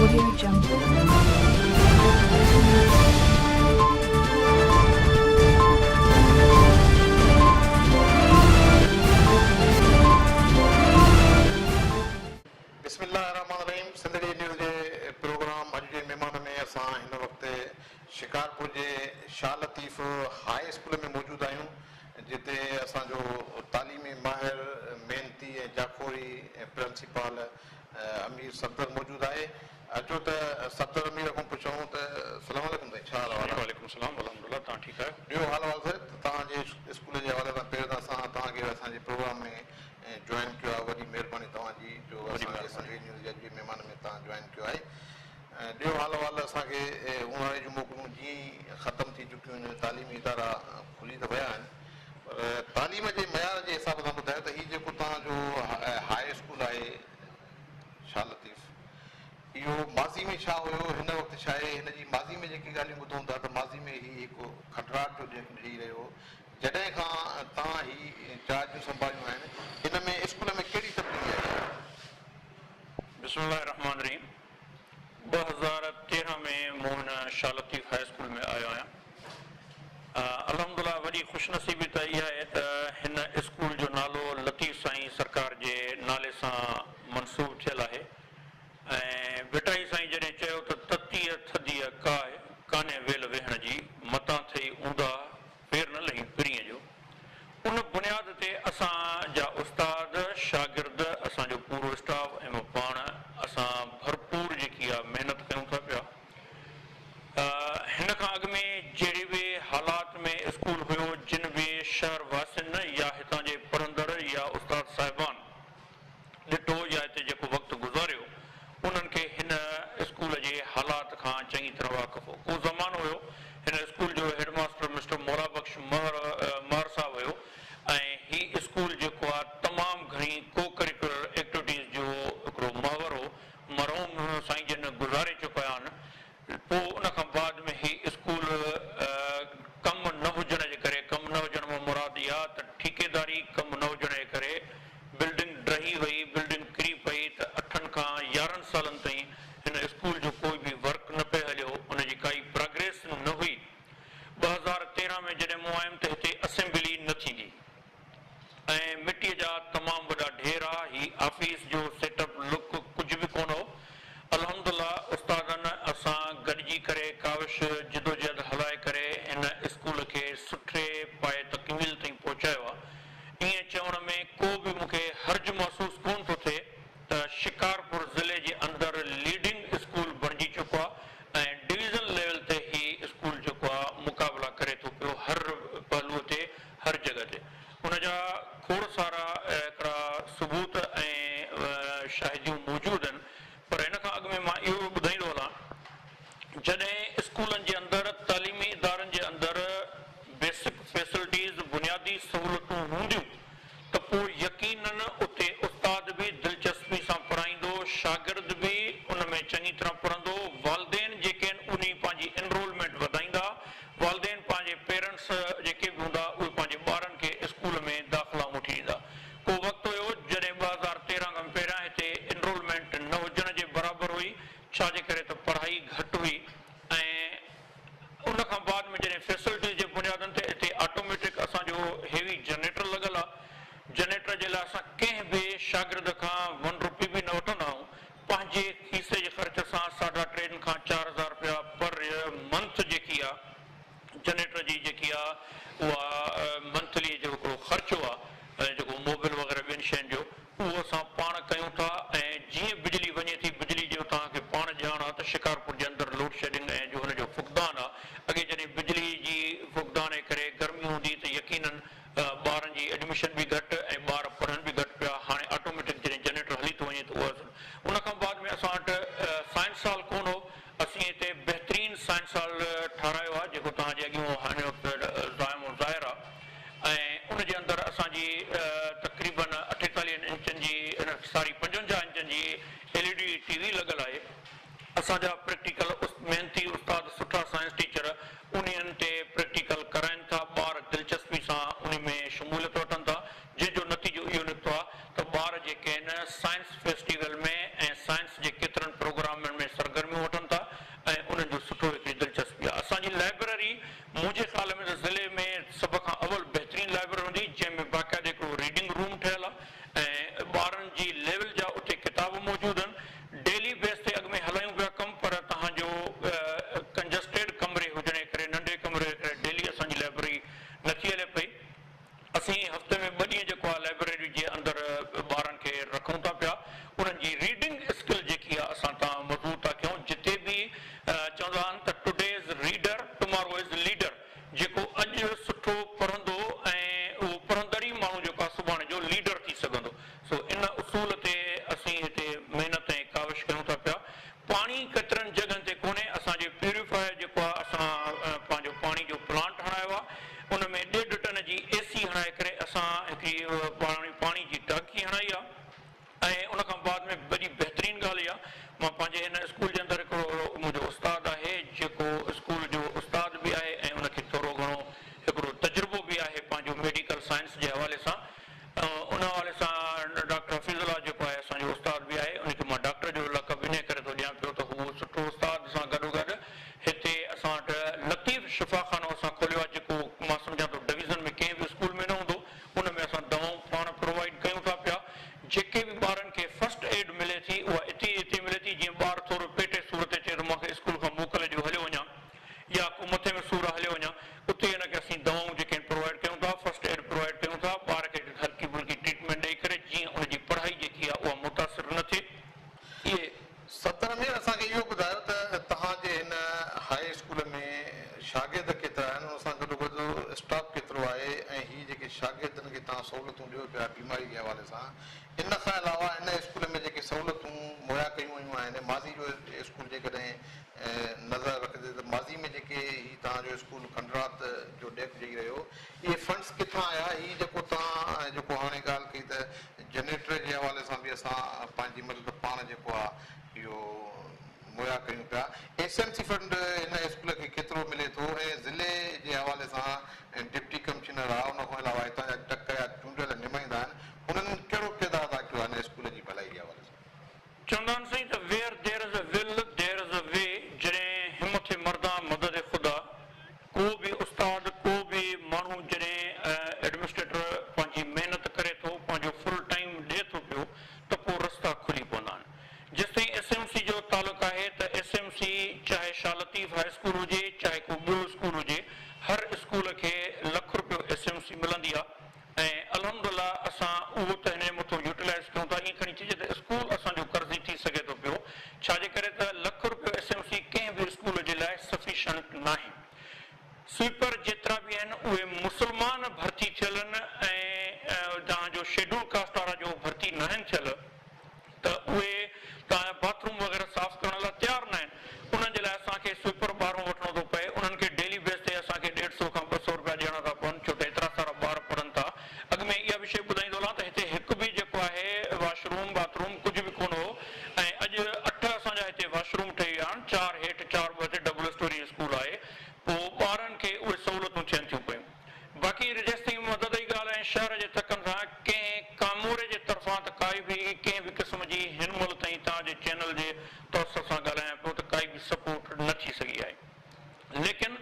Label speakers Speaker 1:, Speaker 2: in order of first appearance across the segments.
Speaker 1: Audio Jungle.
Speaker 2: بسم الله الرحمٰن الرحيم سنڌڙي نيوز جي پروگرام اڄ جي مهمان ۾ اسان هن وقت شڪارپور جي شاهه لطيف هاء اسڪول ۾ موجود آهيون جتي اسان جو تعليمي ماهر محنتي ۽ جاکوڙي پرنسپال امير صفدر موجود آهي اچو ته صفدر امير کان پڇون ته سلام عليڪم سائين ڇا حال احوال آهي.
Speaker 3: وعليڪم السلام الحمدلله توهان ٺيڪ آهيو.
Speaker 2: ڏيو حال احوال سر توهان جي اسڪول جي حوالي سان پهريون ته اسان توهان کي اسان جي پروگرام ۾ جوائن ڪيو آهي وڏي مهرباني توهان جي جو اسان جي سنڌڙي نيوز جي اڄ جي مهمان ۾ توهان جوائن ڪيو آهي ڏيو حال احوال اسان کي اونهاري جون موڪلون جيئن ئي ختم ٿي چڪيون آهن تعليمي ادارا کلي ته ويا آهن پر تعليم جي معيار جي حساب سان ٻڌايو ته هي جيڪو توهان جو هاء اسڪول آهي شاهه لطيف اهو ماضي ۾ ڇا هيو هن وقت ڇا آهي هن جي ماضي ۾ جيڪي ڳالهيون ٻڌون ٿا ته ماضي ۾ هي هڪ کنڊرات جو ڏيئي رهيو هو جڏهن کان توهان هي چارجون سنڀاليون آهن ان ۾ اسڪول ۾ ڪهڙي تبديلي آئي آهي؟
Speaker 3: بسم الله الرحمٰن الرحيم 2013 ۾ مون هن شاهه لطيف هاء اسڪول ۾ آيو آهيان الحمدلله وڏي خوش نصيبي ته اها آهي ته هن اسڪول جو نالو لطيف سائين سرڪار جي نالي سان منسوب ٿيل آهي ۽ ڀٽائي سائين جڏهن چيو ته تتيء ٿڌيء ڪاهه ڪانهي ويل ويهڻ جي متان ٿئي اونداهه پير نه لهين پرينء جو ان بنياد تي اسان جا استاد، شاگرد، اسان جو پورو اسٽاف ۽ مان پاڻ اسان ڀرپور جيڪي آ محنت ڪيون ٿا پيا. هن کان اڳ ۾ جهڙي به حالات ۾ اسڪول هيو جن به شهر واسين يا هتان جي پڙهندڙ يا استاد صاحبان ڏٺو يا هتي جيڪو وقت گذاريو انهن کي هن اسڪول جي حالات کان چڱي طرح واقف هو. ڪو زمانو هيو هن اسڪول جو هيڊ ماستر مسٽر مولا بخش مهر مهر صاحب هيو ۽ هي اسڪول جيڪو آ تمام گهڻي ڪو ڪريڪولر ايڪٽوٽيز جو هڪڙو محور هو. مرحوم سائين جن گذاري چڪا آهن. پوء ان کان بعد ۾ هي اسڪول ڪم نه هجڻ جي ڪري، ڪم نه هجڻ مان مراد اها ته ٺيڪيداري ڪم نه هجڻ جي ڪري بلڊنگ ڊهي وئي، بلڊنگ ڪري پئي ته اٺن کان يارهن سالن تائين هن اسڪول جو ڪوئي به ورڪ نه پئي هليو، ان جي ڪائي پراگريس نه هئي. 2013 ۾ جڏهن مون آيم ته هتي اسيمبلي نه ٿيندي. ۽ مٽيء جا تمام وڏا ڍير ها، هي آفيس جو سيٽ اپ لڪ ڪجهه به ڪونه هو. الحمدالله استادن اسان گڏجي ڪري ڪاوش جدوجهد هلائي ڪري هن اسڪول کي سٺي پائي تڪميل تائين پهچايو آ. ائين چوڻ ۾ ڪو به مون کي حرج محسوس ڪونه ٿو ٿئي ته شڪارپور ضلعي جي اندر ليڊنگ اسڪول بڻجي چڪو آ ۽ ڊويزن ليول تي هي اسڪول جيڪو آ مقابلا ڪري ٿو پيو هر پهلوء تي هر جڳهه تي ان جا کوڙ سارا هڪڙا ثبوت ۽ شاهديون موجود آهن پر ان کان اڳ ۾ مان اهو به ٻڌائيندو هلان جڏهن اسڪولن جي اندر تعليمي ادارن جي اندر بيسڪ فيسلٽيز بنيادي سهولتون هونديون ته پوء يقينن اتي استاد به دلچسپي سان پڙهائيندو شاگرد به ان ۾ چڱي طرح پڙهندو والدين جيڪي آهن انهي پنهنجي انرولمينٽ وڌائيندا والدين پنهنجي پيرنٽس جيڪي به هوندا اهي پنهنجي ٻارن کي اسڪول ۾ داخلائون وٺي ڏيندا. ڪو وقت هيو جڏهن 2013 کان پهريان هتي انرولمينٽ نه هجڻ جي برابر هئي ڇا جي ڪري ته پڙهائي گهٽ هئي ۽ ان کان بعد ۾ جڏهن فيسلٽيز جي بنيادن تي هتي آٽوميٽڪ اسان جو هيوي جنريٽر لڳل آ جنريٽر جي لاء اسان ڪنهن به شاگرد کان ون روپي به نه وٺندا آهيون پنهنجي کيسي جي خرچ سان ساڍا ٽن کان 4000 رپيا پر منٿ جيڪي آ جنريٽر جي جيڪي آ اها منٿلي جو هڪڙو خرچو آ جيڪو موبل وغيره ٻين شين جو اهو اسان پاڻ ڪيون ٿا ۽ جيئن بجلي وڃي ٿي بجلي جو توهان کي پاڻ ڄاڻ آ ته شڪارپور جي اندر لوڊ شيڊنگ ۽ جو هن جو فقدان آ اڳي جڏهن بجلي جي فقدان جي ڪري گرمي هوندي ته يقينن ٻارن جي ايڊميشن به گهٽ ۽ ٻار پڙهن به گهٽ پيا هاڻي آٽوميٽڪ جڏهن جنريٽر هلي ٿو وڃي ته اها ان کان بعد ۾ اسان وٽ سائنس هال ڪونه هو اسين هتي بهترين سائنس هال ٺهرايو آهي جيڪو توهان جي اڳيون هن وقت ظاهر و ظاهر آهي ۽ ان جي اندر اسان جي تقريبن اٺيتاليهن انچن جي ساري 55 انچن جي L E D T V لڳل آهي اسان جا پريڪٽيڪل محنتي استاد سٺا سائنس ٽيچر انهن تي پريڪٽيڪل ڪرائين ٿا، ٻار دلچسپي سان انهي ۾ شموليت وٺن ٿا، جنهن جو نتيجو اهو نڪتو آهي ته ٻار جيڪي آهن سائنس فيسٽيول ۾ ۽ سائنس جي ڪيترن پروگرامن ۾ سرگرمي. مان پنهنجي هن اسڪول جي اندر هڪڙو اهڙو منهنجو استاد آهي جيڪو اسڪول جو استاد به آهي ۽ ان کي ٿورو گهڻو هڪڙو تجربو به آهي پنهنجو ميڊيڪل سائنس جي حوالي سان ان حوالي سان ڊاڪٽر حفيظ الله جيڪو آهي اسان جو استاد به آهي ان کي مان ڊاڪٽر جو لقب انهي ڪري ٿو ڏيان پيو ته هو سٺو استاد سان گڏوگڏ هتي اسان وٽ لطيف شفاخانو اسان کوليو آهي جيڪو مان سمجهان ٿو ڊويزن ۾ ڪنهن به اسڪول ۾ نه هوندو ان ۾ اسان دوائون پاڻ پرووائيڊ ڪيون ٿا پيا جيڪي به ٻارن کي فرسٽ ايڊ ملي ٿي اها اتي ئي اتي ملي ٿي جيئن ٻار ٿورو پيٽ جي سور تي چئي ٿو مان کي اسڪول کان موڪل ڏيو هليو وڃان يا ڪو مٿي ۾ سور آ هليو وڃان اتي ئي ان کي اسين دوائون جيڪي آهن پرووائيڊ ڪيون ٿا فرسٽ ايڊ پرووائيڊ ڪيون ٿا ٻار کي هلڪي ڦلڪي ٽريٽمينٽ ڏئي ڪري جيئن ان جي پڙهائي جيڪي آ اها متاثر نه ٿئي اهي.
Speaker 2: ستر مير اسان کي اهو ٻڌايو ته توهان جي هن هاء اسڪول ۾ شاگرد ڪيترا آهن ان سان گڏوگڏ اسٽاف ڪيترو آهي ۽ هي جيڪي شاگردن کي توهان سهولتون ڏيو پيا بيماري جي حوالي سان ان کان علاوه هن اسڪول ۾ جيڪي سهولتون مهيا ڪيون ويون آهن ماضي جو اسڪول جيڪڏهن نظر رکجي ته ماضي ۾ جيڪي هي توهان جو اسڪول کنڊرات جو ڏيک ڏئي رهيو اهي فنڊز ڪٿان آيا هي جيڪو توهان جيڪو هاڻي ڳالهه ڪئي ته جنريٽر جي حوالي سان به اسان پنهنجي مدد پاڻ جيڪو آهي اهو مهيا ڪيون پيا ايس ايم سي فنڊ هن اسڪول کي ڪيترو ملي ٿو ۽ ضلعي جي حوالي سان ڊپٽي ڪمشنر آهي ان کان علاوه هتان جا ٽڪ يا چونڊيل نمائندا آهن انهن ڪهڙو ڪردار ادا ڪيو آهي هن اسڪول جي ڀلائي جي حوالي سان؟
Speaker 3: چوندا آهن سائين ته Where there is a will there is a way جڏهن همٿ مردان مدد خدا ڪو به استاد ڪو به ماڻهو جڏهن ايڊمنسٽريٽر پنهنجي محنت ڪري ٿو پنهنجو فل ٽائيم ڏئي ٿو پيو ته پوء رستا کلي پوندا آهن جيستائين ايس ايم سي جو تعلق آهي ته ايس ايم سي چاهي شاهه لطيف هاء اسڪول هجي چاهي ڪو ٻيو اسڪول هجي هر اسڪول کي لک روپيو ايس ايم سي ملندي آهي ۽ الحمدالله اسان اهو ته هن جي مٿو يوٽيلائيز ڪيون ٿا ائين کڻي چئجي ته اسڪول اسان جو قرضي ٿي سگهي ٿو پيو ڇا جي ڪري ته لک روپيو ايس ايم سي ڪنهن به اسڪول جي لاء سفيشنٽ ناهي سوئيپر جيترا به آهن اهي مسلمان ڀرتي ٿيل آهن ۽ توهان جو شيڊول ڪاسٽ وارا جو ڀرتي ناهن ٿيل ته اهي توهان جا باٿ روم وغيره صاف ڪرڻ لاء تيار ناهن انهن جي لاء اسان کي سوئيپر ٻاهرون وٺڻو ٿو پئي انهن کي ڊيلي بيس تي اسان کي ڏيڍ سئو کان 200 روپيا ڏيڻا ٿا پون ڇو ته ايترا سارا ٻار پڙهن ٿا اڳ ۾ اها به شيء ٻڌائيندو هلان ته هتي هڪ به جيڪو آهي واش روم باٿ روم ڪجهه به ڪونه هو ۽ اڄ اٺ اسان جا هتي واش روم ٺهي ويا آهن چار هيٺ چار مٿي ڊبل اسٽوري اسڪول آهي پوء ٻارن کي اهي سهولتون ٿين ٿيون پيون. باقي جيستائين مدد جي ڳالهه ۽ شهر جي ٿڪن سان ڪنهن ڪاموري جي طرفان ته ڪائي به ڪنهن به قسم جي هن مهل تائين توهان جي چينل جي توسط سان ڳالهايان پيو ته ڪائي به سپورٽ نه ٿي سگهي آهي ليڪن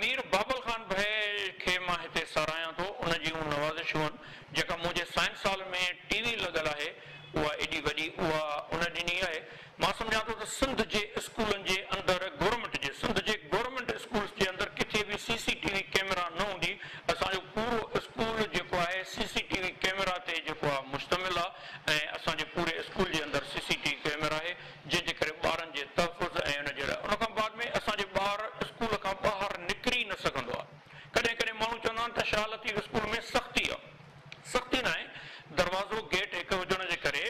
Speaker 3: مير بابل خان ڀئي کي مان هتي ساراهيان ٿو ان جون نوازشون آهن جيڪا منهنجي سائنس هال ۾ ٽي وي لڳل آهي اها ايڏي وڏي اها ان ڏني آهي مان سمجهان ٿو ته سنڌ جي اسڪولن جي اندر گورنمينٽ جي سنڌ جي گورنمينٽ اسڪولس جي اندر ڪٿي به سي سي ٽي وي ڪيمرا نه هوندي اسان جو پورو اسڪول جيڪو آهي سي سي ٽي وي ڪيمرا تي جيڪو آهي مشتمل آهي ۽ اسان جي پوري اسڪول جي اندر سي سي ٽي وي ڪيمرا آهي جنهن جي ڪري ٻارن جي تحفظ ۽ ان جي لاء ان کان بعد ۾ اسان جي ٻار اسڪول کان ٻاهر نڪري نه سگهندو آهي ڪڏهن ڪڏهن ماڻهو چوندا آهن ته شاهه لطيف اسڪول ۾ سختي آهي سختي ناهي، دروازو گيٽ هڪ هجڻ جي ڪري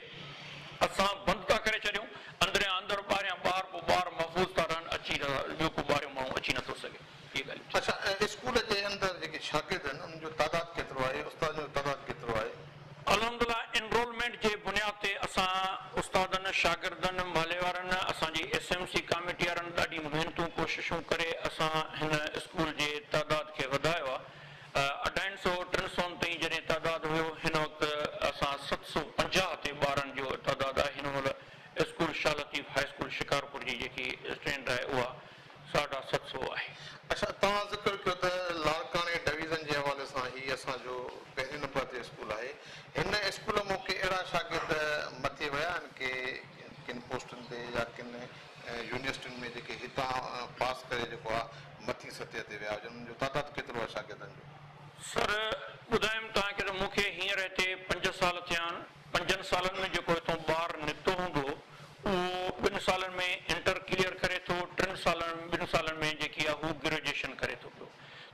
Speaker 3: اسان بند ٿا ڪري ڇڏيون، اندريان اندر ٻاهريان ٻاهر پوء ٻار محفوظ ٿا رهن اچي ٻيو ڪو ٻاهريون ماڻهو اچي نٿو سگهي اهي ڳالهيون ٿين.
Speaker 2: اڇا ۽ اسڪول جي اندر جيڪي شاگرد آهن انهن جو تعداد ڪيترو آهي استادن جو تعداد ڪيترو آهي؟
Speaker 3: الحمدلله انرولمينٽ جي بنياد تي اسان استادن شاگردن محلي وارن اسان جي ايس ايم سي ڪاميٽي وارن ڏاڍي محنتون ڪوششون ڪري اسان هن اسڪول جي تعداد کي وڌايو آهي اڍائين سئو ٽن سون تائين جڏهن تعداد هيو هن وقت اسان 750 تي ٻارن جو تعداد آهي هن مهل school Shah Latif high school Shikarpur جي جيڪي اسٽرينٿ آهي اها 750 آهي.
Speaker 2: اڇا توهان ذڪر ڪيو ته لاڙڪاڻي ڊويزن جي حوالي سان هي اسان جو پهرين نمبر تي اسڪول آهي هن اسڪول مون ڪي اهڙا شاگرد مٿي ويا آهن ڪي ڪن پوسٽن تي يا ڪن يونيورسٽين ۾ جيڪي هتان پاس ڪري جيڪو آ مٿين سطح تي ويا هجن انهن جو تعداد ڪيترو آهي شاگردن جو؟
Speaker 3: سر ٻڌايم توهان کي ته مون کي هينئر هتي پنج سال ٿيا آهن پنجن سالن ۾ جيڪو هتون ٻار نڪتو هوندو اهو ٻن سالن ۾ انٽر ڪليئر ڪري ٿو ٽن سالن ٻن سالن ۾ جيڪي آ هو گريجوئيشن ڪري ٿو پيو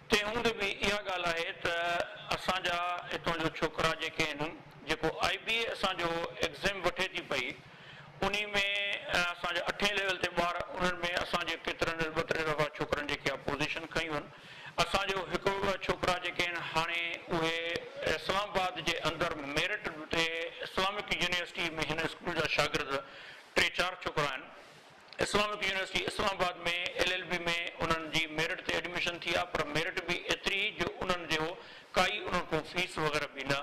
Speaker 3: تنهن هوندي به اها ڳالهه آهي ته اسان جا هتون جو ڇوڪرا جيڪي آهن جيڪو آئي بي اي اسان جو ايگزيم وٺي ٿي پئي انهي ۾ اسان جا اٺين ليول تي ٻار انهن ۾ اسان جي ڪيترن ٻه ٽي دفعا ڇوڪرن جيڪي آ پوزيشن کنيون آهن اسان جو هڪ ٻه ڇوڪرا جيڪي آهن هاڻي اهي اسلام آباد جي اندر ميرٽ تي اسلامڪ يونيورسٽي ۾ هن اسڪول جا شاگرد ٽي چار ڇوڪرا ڇوڪرا آهن Islamic university Islamabad ۾ L L B ۾ انهن جي ميرٽ تي ايڊميشن ٿي آهي پر ميرٽ به ايتري جو انهن جو ڪائي انهن کان فيس وغيره به نه.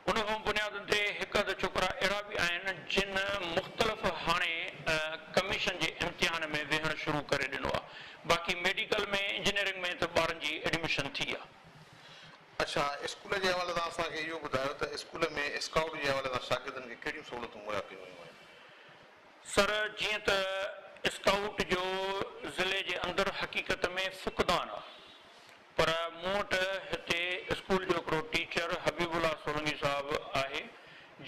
Speaker 3: ان کان بنيادن تي هڪ اڌ ڇوڪرا اهڙا به آهن جن مختلف هاڻي ڪميشن جي امتحان ۾ ويهڻ شروع ڪري ڏنو آهي. باقي ميڊيڪل ۾ انجنيئرنگ ۾ ته ٻارن جي ايڊميشن ٿي آهي.
Speaker 2: اڇا اسڪول جي حوالي سان اسان کي اهو ٻڌايو ته اسڪول ۾ اسڪائوٽ جي حوالي سان شاگردن کي ڪهڙيون سهولتون مهيا ڪيون ويون آهن؟
Speaker 3: سر جيئن ته اسڪائوٽ جو ضلعي جي اندر حقيقت ۾ فقدان آ پر مون وٽ هتي اسڪول جو هڪڙو ٽيچر حبيب الله سولنگي صاحب آهي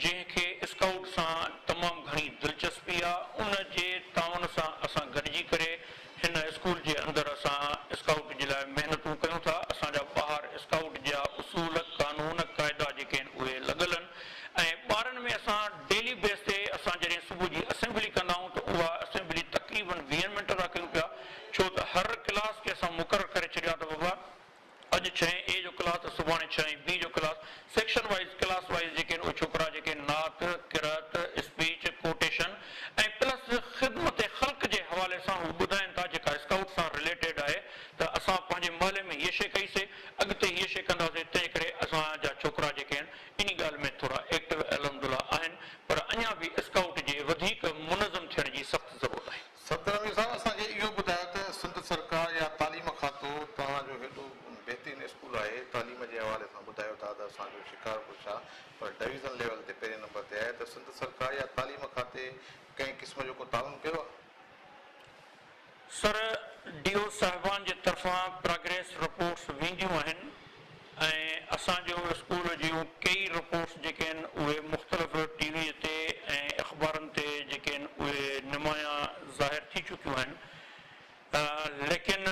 Speaker 3: جنهن کي اسڪائوٽ سان تمام گهڻي دلچسپي آ ان جي تعاون سان اسان گڏجي ڪري هن اسڪول جي اندر اسان اسڪائوٽ جي لاء محنتون ڪيون ٿا اسان جا ٻاهر اسڪائوٽ جا اصول قانون قاعدا جيڪي آهن اهي لڳل آهن ۽ ٻارن ۾ اسان ڊيلي بيس تي اسان جڏهن صبح جي اسيمبلي ڪندا آهيون ته اها اسيمبلي تقريبن ويهن منٽ ٿا ڪيون پيا ڇو ته هر ڪلاس کي اسان مقرر ڪري ڇڏيو آهي ته بابا اڄ ڇهين اي جو ڪلاس ته سڀاڻي ڇهين بي جو class section wise class wise جيڪي آهن اهي ڇوڪرا جيڪي نعت قرائت اسپيچ ڪوٽيشن ۽ پلس خدمت خلق جي حوالي سان هو ٻڌائين ٿا جيڪا اسڪائوٽ سان رليٽيڊ آهي ته اسان پنهنجي محلي ۾ هيء شيء ڪئي سي اڳتي هيء شيء ڪنداسي تنهن ڪري اسان جا ڇوڪرا جيڪي آهن انهي ڳالهه ۾ ٿورا ايڪٽو الحمدلله آهن پر اڃا به اسڪائوٽ جي وڌيڪ منظم ٿيڻ جي سخت ضرورت آهي.
Speaker 2: صفدر امير صاحب اسان کي اهو ٻڌايو ته سنڌ سرڪار يا تعليم کاتو توهان جو هيڏو بهترين اسڪول آهي تعليم جي حوالي سان ٻڌايو ٿا ته اسان جو شڪارپور ڇا پر ڊويزن ليول تي پهرين نمبر تي آهي ته سنڌ سرڪار يا تعليم کاتي ڪنهن قسم جو ڪو تعاون ڪيو آهي؟
Speaker 3: سر ڊي او صاحبان جي طرفان پراگريس رپورٽس وينديون آهن ۽ اسان جو اسڪول جون ڪيئي رپورٽس جيڪي آهن اهي مختلف ٽي وي تي ۽ اخبارن تي جيڪي آهن اهي نمايان ظاهر ٿي چڪيون آهن ليڪن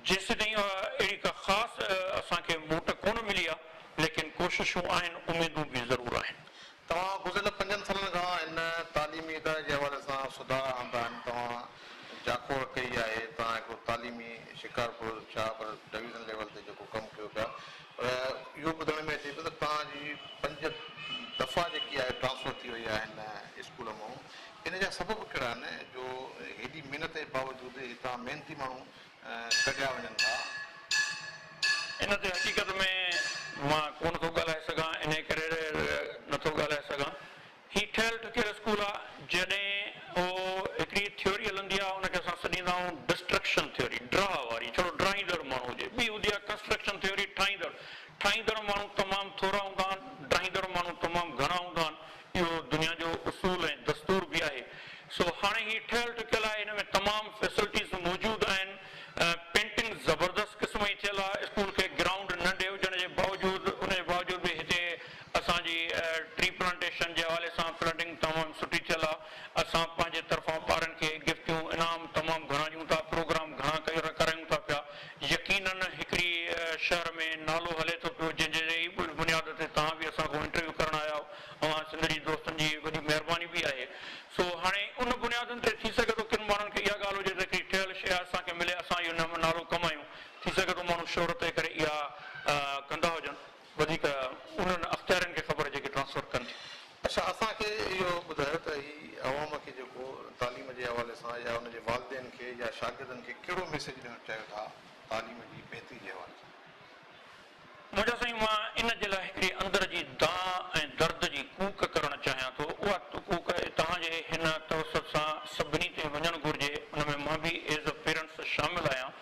Speaker 3: جيسيتائين اهڙي ڪا خاص اسان کي موٽ ڪونه ملي آهي ليڪن ڪوششون آهن اميدون به ضرور آهن.
Speaker 2: توهان گذريل پنجن سالن کان هن تعليمي اداري جي حوالي سان سڌارا آندا آهن، توهان جاکوڙ ڪئي آهي، توهان هڪڙو تعليمي شڪارپور ڇا پر ڊويزن ليول تي جيڪو ڪم ڪيو پيا پر اهو ٻڌڻ ۾ اچي پيو ته توهان جي پنج دفعا جيڪي آهي ٽرانسفر ٿي وئي آهي هن اسڪول مان ان جا سبب ڪهڙا آهن جو هيڏي محنت جي باوجود هتان محنتي ماڻهو ڪڍيا وڃن ٿا.
Speaker 3: ان تي حقيقت ۾ مان ڪونه ٿو ڳالهائي سگهان انهي ڪري نٿو ڳالهائي سگهان هي ٺهيل ٺڪيل اسڪول آ جڏهن اهو هڪڙي ٿيوري هلندي آ ان کي اسان سڏيندا آهيون ڊسٽرڪشن ٿيوري ڊراهه واري ڇڙو ڊراهيندڙ ماڻهو هجي ٻي هوندي آ ڪنسٽرڪشن ٿيوري ٺاهيندڙ ٺاهيندڙ ماڻهو تمام ٿورا هوندا آهن ڊاهيندڙ ماڻهو تمام گهڻا هوندا آهن اهو دنيا جو اصول ۽ دستور به آهي. سو هاڻي هي ٺهيل ٺڪيل آهي هن ۾ تمام فيسلٽيز موجود آهن. پينٽنگ زبردست قسم جي ٿيل آهي. اسڪول کي گرائونڊ ننڍي هجڻ جي باوجود ان جي باوجود به هتي اسان جي ٽري پلانٽيشن جي حوالي سان پلانٽنگ تمام سٺي ٿيل آهي. اسان پنهنجي طرفان ٻارن کي گفٽيون انعام تمام گهڻا ڏيون ٿا پروگرام گهڻا ڪرايون ٿا پيا. يقينن هڪڙي شهر ۾ نالو هلي ٿو پيو جنهن جي ئي بنياد تي توهان به اسان کان انٽرويو ڪرڻ آيا آهيو اوهان سنڌ جي دوستن جي وڏي مهرباني به آهي سو هاڻي ان بنيادن تي ٿي سگهي ٿو ڪن ماڻهن کي اها ڳالهه هجي ته هڪڙي ٺهيل شيء آهي اسان کي ملي اسان اهو نالو ڪمايون ٿي سگهي ٿو ماڻهو شهرت جي ڪري اها ڪندا هجن وڌيڪ انهن اختيارين کي خبر جيڪي ٽرانسفر ڪن ٿيون.
Speaker 2: اڇا اسان کي اهو ٻڌايو ته هي عوام کي جيڪو تعليم جي حوالي سان يا ان جي والدين کي يا شاگردن کي ڪهڙو ميسيج ڏيڻ چاهيو ٿا تعليم جي بهتري جي حوالي سان؟
Speaker 3: منهنجا سائين مان ان جي لاء هڪڙي اندر جي دانهن ۽ درد جي ڪوڪ ڪرڻ چاهيان ٿو اها ڪوڪ توهان جي هن توسط سان سڀني تائين وڃڻ گهرجي ان ۾ مان به ايز ا پيرنٽس شامل آهيان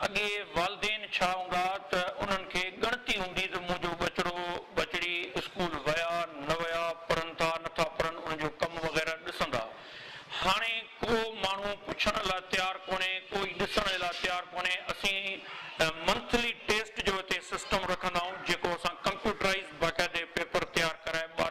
Speaker 3: اڳي والدين ڇا هوندا ته انهن کي ڳڻتي هوندي ته منهنجو ٻچڙو ٻچڙي اسڪول ويا نه ويا پڙهن ٿا نٿا پڙهن انهن جو ڪم وغيره ڏسندا هاڻي ڪو ماڻهو پڇڻ لاء تيار ڪونهي ڪوئي ڏسڻ لاء تيار ڪونهي اسين منٿلي ٽيسٽ جو هتي سسٽم رکندا آهيون جيڪو اسان ڪمپيوٽرائيز باقاعدي پيپر تيار ڪرائي ٻارن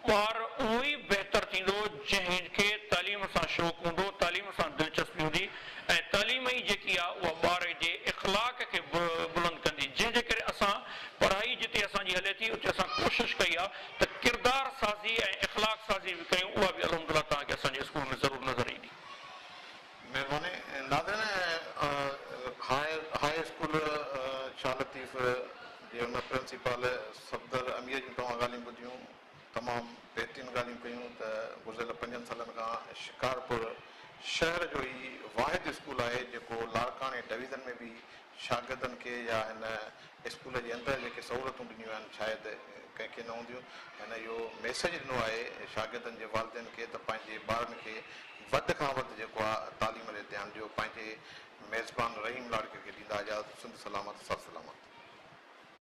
Speaker 3: ٻار اهو ئي بهتر ٿيندو جنهن کي تعليم سان شوق هوندو، تعليم سان دلچسپي هوندي ۽ تعليم ئي جيڪي آ اها ٻار جي اخلاق کي بلند ڪندي جنهن جي ڪري اسان پڙهائي جتي اسان جي هلي ٿي اتي اسان ڪوشش ڪئي آ ته ڪردار سازي ۽ اخلاق سازي به ڪيون اها به الحمدلله توهان کي اسان جي اسڪول ۾ ضرور نظر ايندي.
Speaker 2: مهرباني ناظرين هاء اسڪول شاهه لطيف جي ان پرنسپال صفدر امير جون توهان ڳالهيون ٻڌيون تمام بهترين ڳالهيون ڪيون ته گذريل پنجن سالن کان شڪارپور شهر جو هي واحد اسڪول آهي جيڪو لاڙڪاڻي ڊويزن ۾ به شاگردن کي يا هن اسڪول جي اندر جيڪي سهولتون ڏنيون آهن شايد ڪنهن کي نه هونديون هن اهو ميسيج ڏنو آهي شاگردن جي والدين کي ته پنهنجي ٻارن کي وڌ کان وڌ جيڪو آهي تعليم ڏي ڌيان ڏيو پنهنجي ميزبان رحيم لاڙڪي کي ڏيندا اجازت سنڌ سلامت سر سلامت.